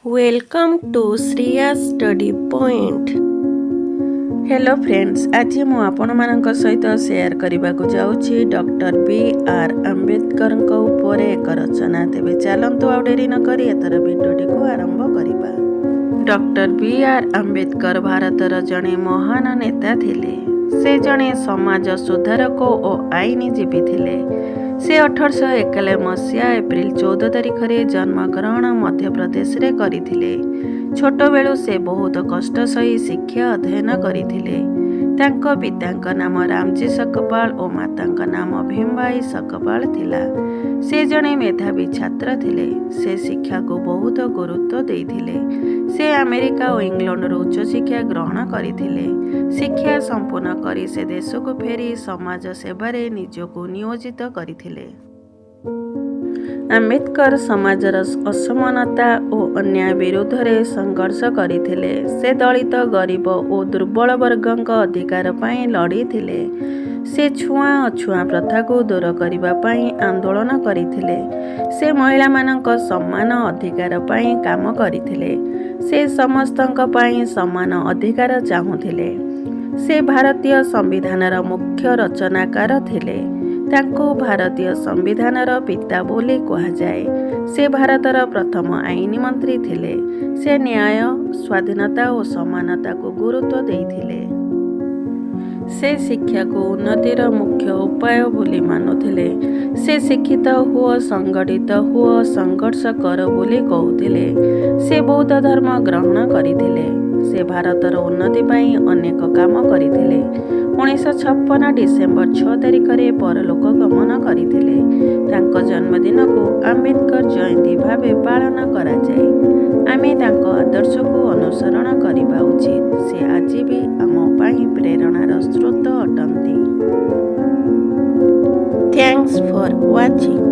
Welcome to Shriya Study Point. Hello friends, ଆଜି ମୁଁ ଆପଣମାନଙ୍କ ସହିତ ସେୟାର କରିବାକୁ ଯାଉଛି ଡକ୍ଟର ବି ଆର୍ ଆମ୍ବେଦକରଙ୍କ ଉପରେ ଏକ ରଚନା। ତେବେ ଚାଲନ୍ତୁ, ଆଉ ଡେରି ନକରି ଏଥର ଭିଡ଼ିଓଟିକୁ ଆରମ୍ଭ କରିବା। ଡକ୍ଟର ବି ଆର୍ ଆମ୍ବେଦକର ଭାରତର ଜଣେ ମହାନ ନେତା ଥିଲେ। ସେ ଜଣେ ସମାଜ ସୁଧାରକ ଓ ଆଇନଜୀବୀ ଥିଲେ। ସେ 1891 ମସିହା ଏପ୍ରିଲ 14 ତାରିଖରେ ଜନ୍ମଗ୍ରହଣ ମଧ୍ୟପ୍ରଦେଶରେ କରିଥିଲେ। ଛୋଟବେଳୁ ସେ ବହୁତ କଷ୍ଟ ସହି ଶିକ୍ଷା ଅଧ୍ୟୟନ କରିଥିଲେ। ତାଙ୍କ ପିତାଙ୍କ ନାମ ରାମଜୀ ସକପାଳ ଓ ମାତାଙ୍କ ନାମ ଭୀମବାଇ ସକପାଳ ଥିଲା। ସେ ଜଣେ ମେଧାବୀ ଛାତ୍ର ଥିଲେ। ସେ ଶିକ୍ଷାକୁ ବହୁତ ଗୁରୁତ୍ୱ ଦେଇଥିଲେ। ସେ ଆମେରିକା ଓ ଇଂଲଣ୍ଡରୁ ଉଚ୍ଚଶିକ୍ଷା ଗ୍ରହଣ କରିଥିଲେ। ଶିକ୍ଷା ସମ୍ପୂର୍ଣ୍ଣ କରି ସେ ଦେଶକୁ ଫେରି ସମାଜ ସେବାରେ ନିଜକୁ ନିୟୋଜିତ କରିଥିଲେ। ଆମ୍ବେଦକର ସମାଜର ଅସମାନତା ଓ ଅନ୍ୟାୟ ବିରୁଦ୍ଧରେ ସଂଘର୍ଷ କରିଥିଲେ। ସେ ଦଳିତ, ଗରିବ ଓ ଦୁର୍ବଳ ବର୍ଗଙ୍କ ଅଧିକାର ପାଇଁ ଲଢ଼ିଥିଲେ। ସେ ଛୁଆଁ ଅଛୁଆଁ ପ୍ରଥାକୁ ଦୂର କରିବା ପାଇଁ ଆନ୍ଦୋଳନ କରିଥିଲେ। ସେ ମହିଳାମାନଙ୍କ ସମାନ ଅଧିକାର ପାଇଁ କାମ କରିଥିଲେ। ସେ ସମସ୍ତଙ୍କ ପାଇଁ ସମାନ ଅଧିକାର ଚାହୁଁଥିଲେ। ସେ ଭାରତୀୟ ସମ୍ବିଧାନର ମୁଖ୍ୟ ରଚନାକାର ଥିଲେ। ତାଙ୍କୁ ଭାରତୀୟ ସମ୍ବିଧାନର ପିତା ବୋଲି କୁହାଯାଏ। ସେ ଭାରତର ପ୍ରଥମ ଆଇନ ମନ୍ତ୍ରୀ ଥିଲେ। ସେ ନ୍ୟାୟ, ସ୍ୱାଧୀନତା ଓ ସମାନତାକୁ ଗୁରୁତ୍ୱ ଦେଇଥିଲେ। ସେ ଶିକ୍ଷାକୁ ଉନ୍ନତିର ମୁଖ୍ୟ ଉପାୟ ବୋଲି ମାନୁଥିଲେ। ସେ ଶିକ୍ଷିତ ହୁଅ, ସଂଗଠିତ ହୁଅ, ସଂଘର୍ଷ କର ବୋଲି କହୁଥିଲେ। ସେ ବୌଦ୍ଧ ଧର୍ମ ଗ୍ରହଣ କରିଥିଲେ। ସେ ଭାରତର ଉନ୍ନତି ପାଇଁ ଅନେକ କାମ କରିଥିଲେ। 1956 ଡିସେମ୍ବର 6 ତାରିଖରେ ପରଲୋକ ଗମନ କରିଥିଲେ। ତାଙ୍କ ଜନ୍ମଦିନକୁ ଆମ୍ବେଦକର ଜୟନ୍ତୀ ଭାବେ ପାଳନ କରାଯାଏ। ଆମେ ତାଙ୍କ ଆଦର୍ଶକୁ ଅନୁସରଣ କରିବା ଉଚିତ। ସେ ଆଜି ବି ଆମ ପାଇଁ ପ୍ରେରଣାର ସ୍ରୋତ ଅଟନ୍ତି। Thanks for watching.